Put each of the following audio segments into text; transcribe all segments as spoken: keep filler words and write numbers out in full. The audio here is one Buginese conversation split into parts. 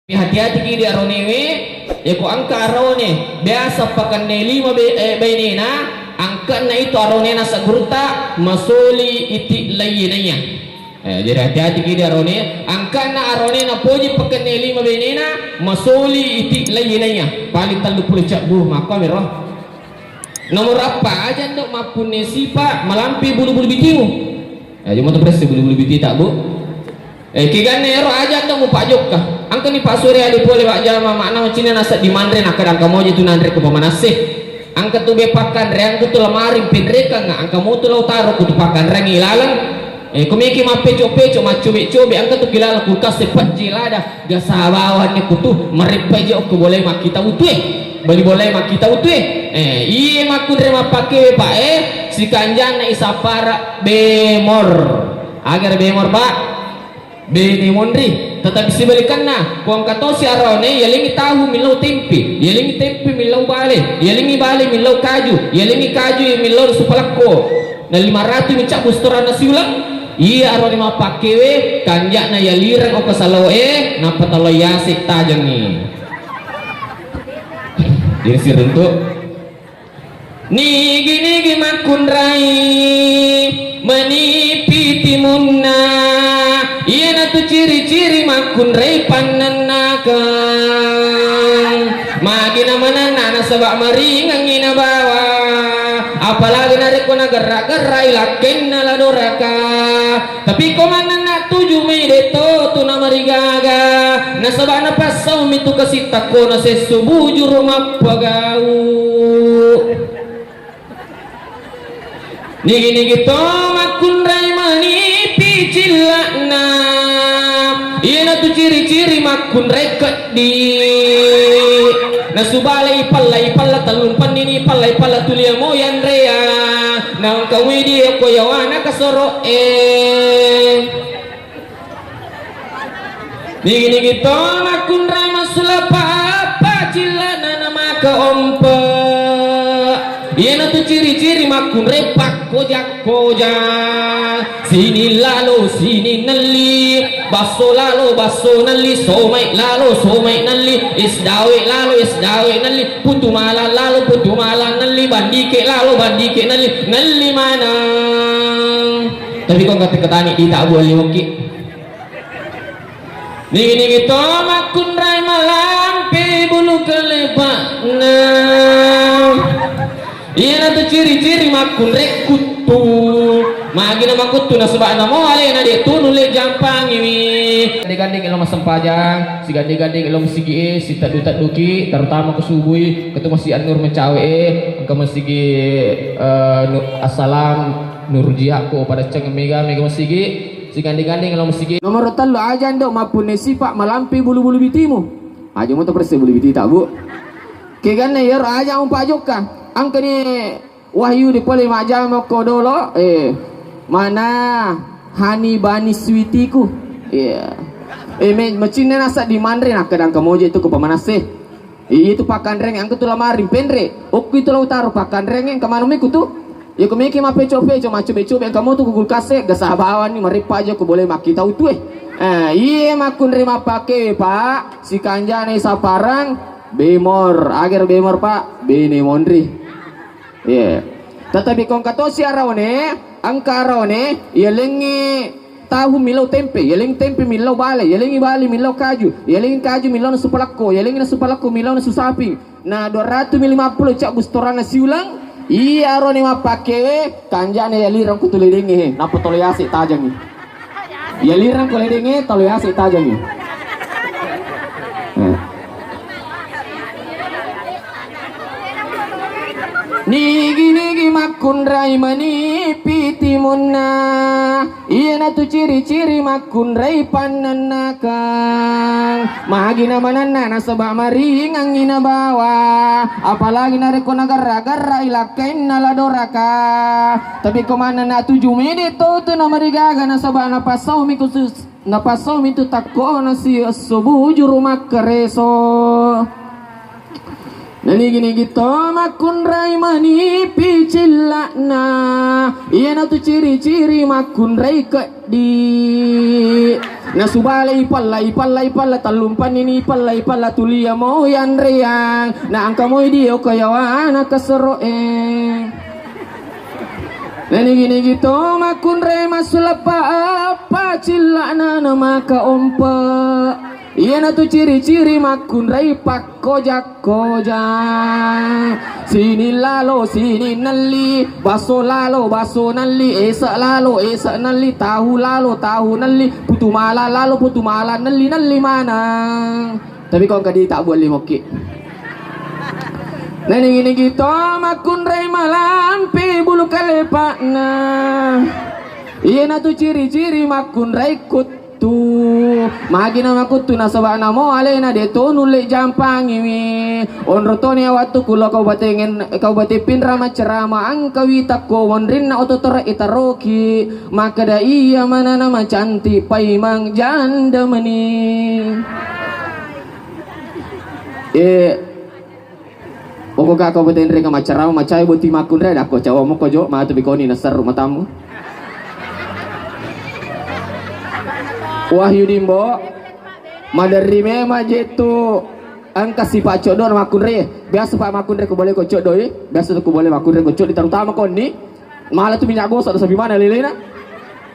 Hati-hati ki di aronewe, yako engka arone biasa pakenna lima be-, eh, bainena, engkana itu arone nasegurta masoli iti lainaya. Eh, jadi hati-hati ki di arone, engkana arone napoji pakenna lima bainena, masoli iti lainaya. Paling tellu puluh cabbu, makko miro. Nomor eppa, aja ndo mappunne sipa malampe bulu-bulu bitimu. Eh, aja moto presse bulu-bulu biti tak, Bu. Eh, keganna ero aja ndo mupajokka. Engkani Pak Surya di pole Pak Jama, makna macinna nasa dimanre, nakkadang kamoje tu nanre ko pamanasse. Engka tu be pakkanre, engka tu lamari penrekang, engka moto lau taro ku tu pakkanreng ilaleng. Eh, ko meki mappeco-peco, maccobe-cobe, engka tu kilala kulkas e pajje lada. Gasa bawanni kutu, mareppai je okko bolai makkita utue. Bali bolai makkita utue. Eh, iye makkunre mappakkewe, Pak, eh, sikanjanna isapara bemor. Agar bemor, Pak. Bene monri. Tetapi sibalikanna, ko engka tosi araone, yalengi tahu millau tempe, yalengi tempe millau bale, yalengi bale millau kaju, yalengi kaju millau supalakko. Na lima ratu mi cabbu setoranna siuleng. Iya arone mappakkewe, kanja'na yalireng okko saloe, nappa talo yase tajengngi. Jadi siruntu. Nigi-nigi makkunrai manipi timunna. Iyanatu ciri-ciri makkunrai pannennakeng. Magi namanenna nasaba maringengngi nabawa. Apalagi narekko nagerra-gerrai lakkenna la doraka. Tapi ko manenna tuju mai deto tu namarigaga. Nasaba napassau mitu kasitta ko nasessu bujuru mappagau. Nigi-nigi to makkunrai manipi cilla'na. Iyanatu ciri-ciri makkunrai keddi. Nasubalai palla-ipalla tellung pennini palla-ipalla tulia mo yanrea. Naengka widi ko yawana kasoro'e. Nigi-nigi to makkunrai massulapa apa cillana namaka ompe. Iyanatu ciri-ciri makkunrai pakkoja-koja. Sini lalo sini nelli, basso lalo basso nelli, somai lalo somai nelli, es dawe lalo es dawe nelli, putu mala lalo putu mala nelli, bandike lalo bandike nelli, nelli maneng. Tapi ko engka tekka tani di tabu alli mokki. Nigi-nigi to makkunrai malampe bulu kaleba'na. Iyanatu ciri-ciri makkunrai kuttu. Magi na makuttu nasaba namo alena de tunu le jampangiwi. Gande-gandeng elo massempajang, sigande-gandeng elo masigi e, siteddu-tedduki, terutama ko subui, ketu masigi An-Nur Mencawe e, engka masigi, eh, Nu-, Assalam, Nurjia ko pada ceng mega, mega masigi. Sigande-gandeng lao masigi. Nomoro tellu, aja ndo mappunne sipa malampe bulu-bulu bitimu. Aja moto perse bulu biti tabu. Keganna iyaro aja umpajokka. Engkani Wahyu di pole majjama ko dolo. Eh, mana hani bani suitiku. Iya. Eh, me-, macinna nasa dimanre nakkadang kamoje tu ko pamanase. Iya tu pakkanreng engka tu lamari penre. Okko itu lau taro pakkanreng engka manu meku tu. Iya ko meki mappeco-peco maccobe-cobe engka motu ku kulkas e gasa bawanni mareppa aja ko boleh makkita utue. Eh, iye makkunre mappake, Pak, sikanjana saparang bemor, agar bemor, Pak, bene monri. Iya. Tetapi ko engka tosi araone, engka araone, iya lengnge tahu millau tempe, yalengi tempe millau bale, yalengi bale millau kaju, yalengi kaju millau nasu palakko, yalengi nasu palakko millau nasu saping. Na dua ratu mi lima puluh cak bustoranna siulang. Iya arone mappakkewe, kanjane yalirang kutu ledengnge he, nappa tolo yase tajangngi. Yalirang ko ledengnge, tolo yase tajangngi. Eh. Nigi-nigi makkunrai manipi timunna. Iyanatu ciri-ciri makkunrai pannennakang. Magi namanenna nasaba maringangngi nabawa. Apalagi narekko nagarra-garrai lakkainna la doraka. Tapi ko manenna tuju mede to tu namarigaga nasaba napassaumi khusus. Napassaumi tu takkona si esso bujuru makkareso. Nanigi-nigi to makkunrai manipi cilla'na, iyanatu ciri-ciri makkunrai keddi. Nasubale ipalla, ipalla, ipalla, tallumpanni ni ipalla, ipalla, tulia mo yanreang, na engka moi dio ko yawana kasero'e. Nanigi-nigi to makkunrai massuleppa appa cilla'na na maka ompe. Iyanatu ciri-ciri makkunrai pakkoja-kojang. Sining lalo, sining nelli, basso lalo, basso nelli, ese' lalo, ese' nelli, tahu lalo, tahu nelli, putu mala lalo, putu mala nelli, nelli maneng. Tapi ko engka di tabbuang limokki. Nanigi-nigi to makkunrai malampe bulu kalepa'na. Iyanatu ciri-ciri makkunrai kuttu. Magi na makuttu nasaba namo alena de to nulle jampangiwi. Onro toni awattu kulo Kabupaten, Kabupaten Pinrang maccarama engkawi takko wonrinna oto tore itaroki. Makkeda iya manana macantik paimeng janda meni. Eh, pokokka ko betenre ka maccarama macai boti makkunrai dakko cawa moko jo matu bikoni naserru matamu. Wahyu Dimbo, maderri memang je tu engka sipa coddo makkunrai. Biasa pa makkunrai ko boleh ko coddo, eh. Biasa tu ko boleh makkunrai ko coddo, terutama konni. Mala tu minyak gosok, nasapi mana lelena?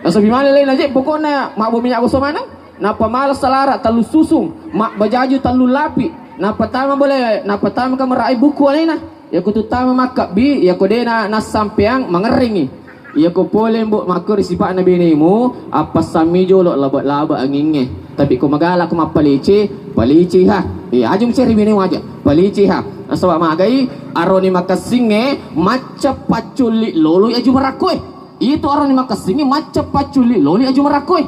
Nasapi mana lelena je, pokokna mabbo minyak gosok mana? Nappa mala salara tellu susung, mabbajaju tellu lapi. Nappa tama boleh, nappa tama ka merai buku alena. Yako tu tama makkabbi, yako dena nassampeang mangerringi. Yako pole mbo makkori sipakna benemu, appassammi jolo labe-labe angingnge. Tapi ko magala ko mappalece, palece ha. Eh, aja muceri benemu aja, palece ha. Nasaba magai aroni makessingnge macca pacculli lolo aju marakkoe. Itu aroni makessingnge macca pacculli lolo aju marakkoe.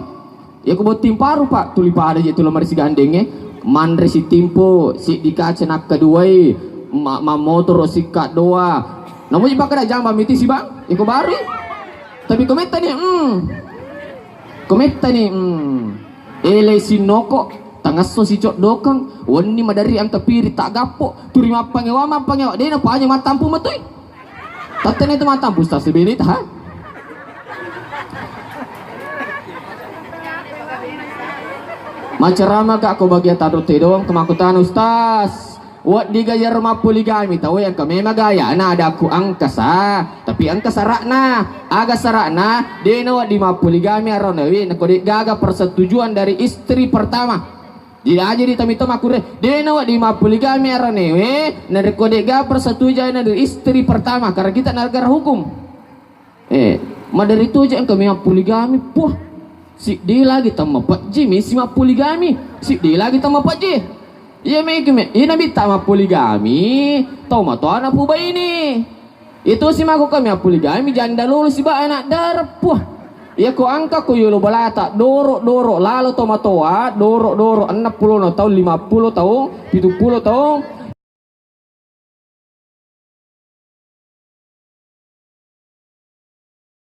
Yako botting paru, Pak, tuli pada je tu lamari sigandengnge. Manre sitimpo, siddi kaca nakkaduai, ma-, mammotoro sikka doa. Namuji pakkada jamba miti sibang, yako barui. Tapi ko mettani, hmm. Ko mettani, hmm. Ele sinoko, tangasso sicoddokeng, wenni maderri engka piri taggappo, turi mappangewa, mappangewa, de napaja mattampu matui. Tattene tu mattampu, Ustaz, sebelita, ha? Macerama ka ko bagia taro te doang, ko makkutana, Ustaz. Wedding gayar mappoligami tau engka memang gaya na ada ku angkasa, tapi engka sara'na. Aga sara'na? De na wedding mappoligami aronewe nako de gaga persetujuan dari istri pertama. Jadi aja di tamito makkure, de na wedding mappoligami aronewe narekko de gaga persetujuan dari istri pertama, karena kita negara hukum. Eh, maderri toje engka memang poligami, puh. Siddi lagi tau mapejje misi mappoligami, siddi lagi tau mapejje. Iya megi me, iya nabitta mappoligami, tau matoana pubaine. Itu si mako kami mappoligami janda lolo siba anak dara, puh. Iya ko angka ko yolo balata, doro-doro lalo tau matoa, doro-doro enneng pulo taung, lima pulo taung, pitu pulo taung,